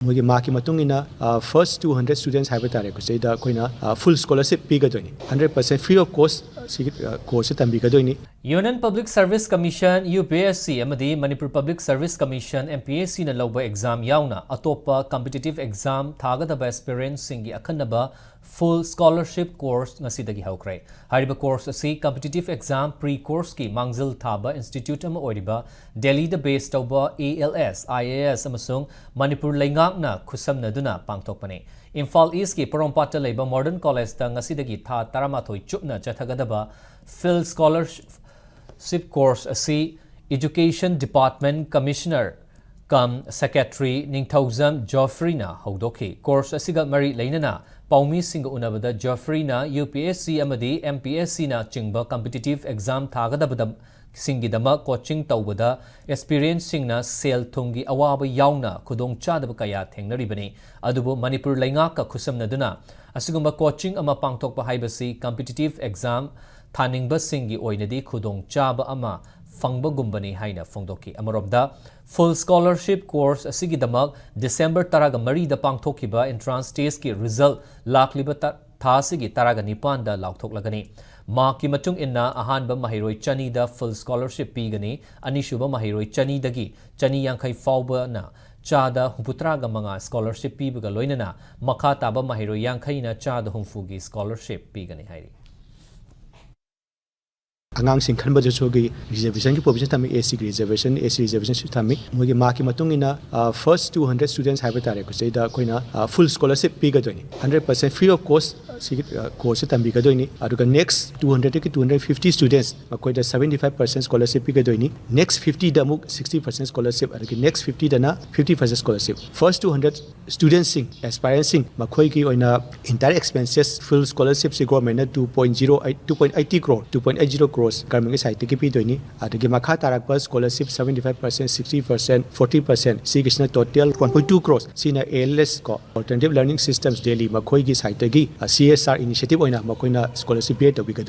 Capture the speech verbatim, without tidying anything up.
ꯃꯣꯏꯒꯤ ꯃꯥꯔꯛꯀꯤ ꯃꯇꯨꯡ ꯏꯟꯅ ꯐꯥꯔꯁ ꯇꯨ ꯍꯟꯗ꯭ꯔꯦꯠ ꯁ꯭ꯇꯨꯗꯦꯟꯠꯁ ꯍꯥꯏꯕ ꯇꯥꯔꯦꯀꯣ, ꯁꯤꯗꯩꯗ ꯑꯩꯈꯣꯏꯅ ꯐꯨꯜ ꯁ꯭ꯀꯣꯂꯔꯁꯤꯞ ꯄꯤꯒꯗꯣꯏꯅꯤ꯫ Hundred percent free of cost ꯁꯤꯒꯤ ꯀꯣꯔꯁꯁꯦ ꯇꯝꯕꯤꯒꯗꯣꯏꯅꯤ꯫ Union Public Service Commission, U P S C, ꯑꯃꯗꯤ Manipur Public Service Commission, M P S C, ꯅ ꯂꯧꯕ ꯑꯦꯛꯖꯥꯝ ꯌꯥꯎꯅ ꯑꯇꯣꯞꯄ ꯀꯝꯄꯤꯇꯤꯇꯤꯚ ꯑꯦꯛꯖꯥꯝ ꯊꯥꯒꯗꯕ ꯑꯦꯁꯄꯤꯔꯦꯟꯠꯁꯤꯡꯒꯤ ꯑꯈꯟꯅꯕ ꯐꯨꯜ ꯁ꯭ꯀꯣꯂꯔꯁꯤꯞ ꯀꯣꯔꯁ ꯉꯁꯤꯗꯒꯤ ꯍꯧꯈ꯭ꯔꯦ꯫ ꯍꯥꯏꯔꯤꯕ ꯀꯣꯔꯁ ꯑꯁꯤ ꯀꯝꯄꯤꯇꯤꯇꯤꯚ ꯑꯦꯛꯖꯥꯝ ꯄ꯭ꯔꯤ ꯀꯣꯔꯁꯀꯤ ꯃꯥꯡꯖꯤꯜ ꯊꯥꯕ ꯏꯟꯁꯇꯤꯇ꯭ꯌꯨꯠ ꯑꯃ ꯑꯣꯏꯔꯤꯕ ꯗꯦꯜꯂꯤꯗ ꯕꯦꯁ ꯇꯧꯕ A L S, I A S ꯑꯃꯁꯨꯡ ꯃꯅꯤꯄꯨꯔ ꯂꯩꯉꯥꯛꯅ ꯈꯨꯠꯁꯝꯅꯗꯨꯅ ꯄꯥꯡꯊꯣꯛꯄꯅꯤ꯫ ꯏꯝꯐꯥꯜ ꯏꯁꯀꯤ ꯄꯣꯔꯣꯝꯄꯥꯠꯇ ꯂꯩꯕ ꯃꯣꯗꯔꯟ ꯀꯣꯂꯦꯖꯇ ꯉꯁꯤꯗꯒꯤ ꯊꯥ ꯇꯔꯥꯃꯥꯊꯣꯏ ꯆꯨꯞꯅ ꯆꯠꯊꯒꯗꯕ ꯐꯨꯜ ꯁ꯭ꯀꯣꯂꯔꯁꯤꯞ ꯀꯣꯔꯁ ꯑꯁꯤ Education Department Commissioner cum Secretary ꯅꯤꯡꯊꯧꯖꯝ ꯖꯣꯐ꯭ꯔꯤꯅ ꯍꯧꯗꯣꯛꯈꯤ꯫ ꯀꯣꯔꯁ ꯑꯁꯤꯒ ꯃꯔꯤ ꯂꯩꯅꯅ ꯄꯥꯎꯃꯤꯁꯤꯡꯒ ꯎꯅꯕꯗ ꯖꯣꯐ꯭ꯔꯤꯅ U P S C ꯑꯃꯗꯤ M P S C ꯅꯆꯤꯡꯕ ꯀꯝꯄꯤꯇꯤꯇꯤꯚ ꯑꯦꯛꯖꯥꯝ ꯊꯥꯒꯗꯕꯗ ꯁꯤꯡꯒꯤꯗꯃꯛ ꯀꯣꯆꯤꯡ ꯇꯧꯕꯗ ꯑꯦꯁꯄꯤꯔꯦꯟꯠꯁꯤꯡꯅ ꯁꯦꯜ ꯊꯨꯝꯒꯤ ꯑꯋꯥꯕ ꯌꯥꯎꯅ ꯈꯨꯗꯣꯡꯆꯥꯗꯕ ꯀꯌꯥ ꯊꯦꯡꯅꯔꯤꯕꯅꯤ꯫ ꯑꯗꯨꯕꯨ ꯃꯅꯤꯄꯨꯔ ꯂꯩꯉꯥꯛꯀ ꯈꯨꯠꯁꯝꯅꯗꯨꯅ ꯑꯁꯤꯒꯨꯝꯕ ꯀꯣꯆꯤꯡ ꯑꯃ ꯄꯥꯡꯊꯣꯛꯄ ꯍꯥꯏꯕꯁꯤ ꯀꯝꯄꯤꯇꯤꯇꯤꯚ ꯑꯦꯛꯖꯥꯝ ꯊꯥꯅꯤꯡꯕꯁꯤꯡꯒꯤ ꯑꯣꯏꯅꯗꯤ ꯈꯨꯗꯣꯡꯆꯥꯕ ꯑꯃ ꯐꯪꯕꯒꯨꯝꯕꯅꯤ ꯍꯥꯏꯅ ꯐꯣꯡꯗꯣꯛꯈꯤ꯫ ꯑꯃꯔꯣꯝꯗ, ꯐꯨꯜ ꯁ꯭ꯀꯣꯂꯔꯁꯤꯞ ꯀꯣꯔꯁ ꯑꯁꯤꯒꯤꯗꯃꯛ ꯗꯤꯁꯦꯝꯕꯔ ꯇꯔꯥꯒ ꯃꯔꯤꯗ ꯄꯥꯡꯊꯣꯛꯈꯤꯕ ꯑꯦꯟꯇ꯭ꯔꯥꯟꯁ ꯇꯦꯁꯀꯤ ꯔꯤꯖꯜ ꯂꯥꯛꯂꯤꯕ ꯇ-, ꯊꯥ ꯑꯁꯤꯒꯤ ꯇꯔꯥꯒ ꯅꯤꯄꯥꯟꯗ ꯂꯥꯎꯊꯣꯛꯂꯒꯅꯤ꯫ ꯃꯥꯔꯛꯀꯤ ꯃꯇꯨꯡ ꯏꯟꯅ ꯑꯍꯥꯟꯕ ꯃꯍꯩꯔꯣꯏ ꯆꯅꯤꯗ ꯐꯨꯜ ꯁ꯭ꯀꯣꯂꯔꯁꯤꯞ ꯄꯤꯒꯅꯤ, ꯑꯅꯤꯁꯨꯕ ꯃꯍꯩꯔꯣꯏ ꯆꯅꯤꯗꯒꯤ ꯆꯅꯤ ꯌꯥꯡꯈꯩ ꯐꯥꯎꯕꯅ ꯆꯥꯗ ꯍꯨꯝꯐꯨꯇꯔꯥꯒ ꯃꯉꯥ ꯁ꯭ꯀꯣꯂꯔꯁꯤꯞ ꯄꯤꯕꯒ ꯂꯣꯏꯅꯅ ꯃꯈꯥ ꯇꯥꯕ ꯃꯍꯩꯔꯣꯏ ꯌꯥꯡꯈꯩꯅ ꯆꯥꯗ ꯍꯨꯝꯐꯨꯒꯤ ꯁ꯭ꯀꯣꯂꯔꯁꯤꯞ ꯄꯤꯒꯅꯤ ꯍꯥꯏꯔꯤ꯫ ꯑꯉꯥꯡꯁꯤꯡ ꯈꯟꯕꯗꯁꯨ ꯑꯩꯈꯣꯏꯒꯤ ꯔꯤꯖꯔꯕꯦꯁꯟꯒꯤ ꯄ꯭ꯔꯣꯕꯤꯖꯟ ꯊꯝꯃꯤ, S C ꯒꯤ ꯔꯤꯖꯔꯕꯦꯁꯟ, S T ꯔꯤꯖꯔꯕꯦꯁꯟꯁꯨ ꯊꯝꯃꯤ꯫ ꯃꯣꯏꯒꯤ ꯃꯥꯔꯛꯀꯤ ꯃꯇꯨꯡ ꯏꯟꯅ ꯐꯥꯔꯁ ꯇꯨ ꯍꯟꯗ꯭ꯔꯦꯠ ꯁ꯭ꯇꯨꯗꯦꯟꯠꯁ ꯍꯥꯏꯕ ꯇꯥꯔꯦꯀꯣ, ꯁꯤꯗꯩꯗ ꯑꯩꯈꯣꯏꯅ ꯐꯨꯜ ꯁ꯭ꯀꯣꯂꯔꯁꯤꯞ ꯄꯤꯒꯗꯣꯏꯅꯤ꯫ Hundred percent free of cost ꯁꯤꯒꯤ ꯀꯣꯔꯁꯁꯦ ꯇꯝꯕꯤꯒꯗꯣꯏꯅꯤ꯫ ꯑꯗꯨꯒ ꯅꯦꯛꯁ ꯇꯨ ꯍꯟꯗ꯭ꯔꯦꯠꯇꯒꯤ ꯇꯨ ꯍꯟꯗ꯭ꯔꯦꯠ ꯐꯤꯐꯇꯤ ꯁ꯭ꯇꯨꯗꯦꯟꯠꯁ ꯃꯈꯣꯏꯗ ꯁꯕꯦꯟꯇꯤ ꯐꯥꯏꯚ ꯄꯥꯔꯁꯦꯟ ꯁ꯭ꯀꯣꯂꯔꯁꯤꯞ ꯄꯤꯒꯗꯣꯏꯅꯤ꯫ ꯅꯦꯛꯁ ꯐꯤꯐꯇꯤꯗ ꯑꯃꯨꯛ ꯁꯤꯛꯁꯇꯤ ꯄꯥꯔꯁꯦꯟ ꯁ꯭ꯀꯣꯂꯔꯁꯤꯞ, ꯑꯗꯒꯤ ꯅꯦꯛꯁ ꯐꯤꯐꯇꯤꯗꯅ fifty percent scholarship. First two hundred ꯁ꯭ꯇꯨꯗꯦꯟꯠꯁꯤꯡ, ꯑꯦꯁꯄꯥꯏꯔꯦꯟꯠꯁꯤꯡ, ꯃꯈꯣꯏꯒꯤ ꯑꯣꯏꯅ ꯏꯟꯇꯥꯌꯔ ꯑꯦꯛꯁꯄꯦꯟꯁꯦꯁ ꯐꯨꯜ ꯁ꯭ꯀꯣꯂꯔꯁꯤꯞꯁꯤ ꯒꯣꯔꯃꯦꯟꯅ two point zero eight, two point eighty crore, two point eight zero crores ꯒꯣꯔꯃꯦꯟꯒꯤ ꯁꯥꯏꯠꯇꯒꯤ ꯄꯤꯗꯣꯏꯅꯤ꯫ ꯑꯗꯒꯤ ꯃꯈꯥ ꯇꯥꯔꯛꯄ scholarship seventy five percent, sixty percent, forty percent, ꯁꯤꯒꯤꯁꯤꯅ total one point two crores꯫ ꯁꯤꯅ A L S ꯀꯣ, Alternative Learning Systems Delhi, ꯃꯈꯣꯏꯒꯤ ꯁꯥꯏꯠꯇꯒꯤ, ꯑ, C S R initiative ꯑꯣꯏꯅ ꯃꯈꯣꯏꯅ ꯁ꯭ꯀꯣꯂꯔꯁꯤꯞ ꯄꯦ ꯇꯧꯕꯤꯒꯗꯣꯏꯅꯤ꯫